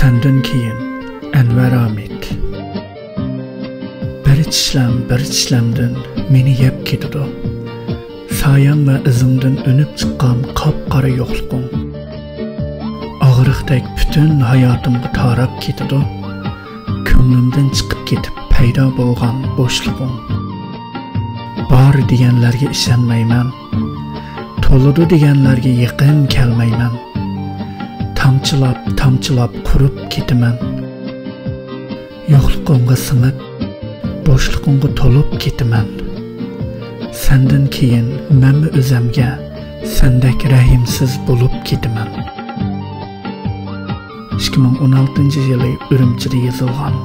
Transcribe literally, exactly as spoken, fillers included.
سەندىن كېيىن ئەنۋەر ئامىت. بىر چىشلەم، بىر چىشلەمدىن مېنى يەپ كېتىدۇ. سايەڭ ۋە ئىزىڭدىن ئۈنۈپ چىققان قاپقارا يوقلۇقۇڭ. ئاغرىقتەك پۈتۈن ھاياتىمغا تاراپ كېتىدۇ. كۆڭلۈمدىن چىقىپ كېتىپ پەيدا بولغان بوشلۇقۇڭ. بار دېگەنلەرگە ئىشەنمەيمەن. تولىدۇ دېگەنلەرگە يېقىن كەلمەيمەن. تامچىلاپ، تامچىلاپ قۇرۇپ كېتىمەن. يوقلۇقۇڭغا سىڭىپ، بوشلۇقۇڭغا تولۇپ كېتىمەن. سەندىن كېيىن مەنمۇ ئۆزەمگە سەندەك رەھىمسىز بولۇپ كېتىمەن. ئىككى مىڭ ئون ئالتىنچى يىلى ئۈرۈمچىدە يېزىلغان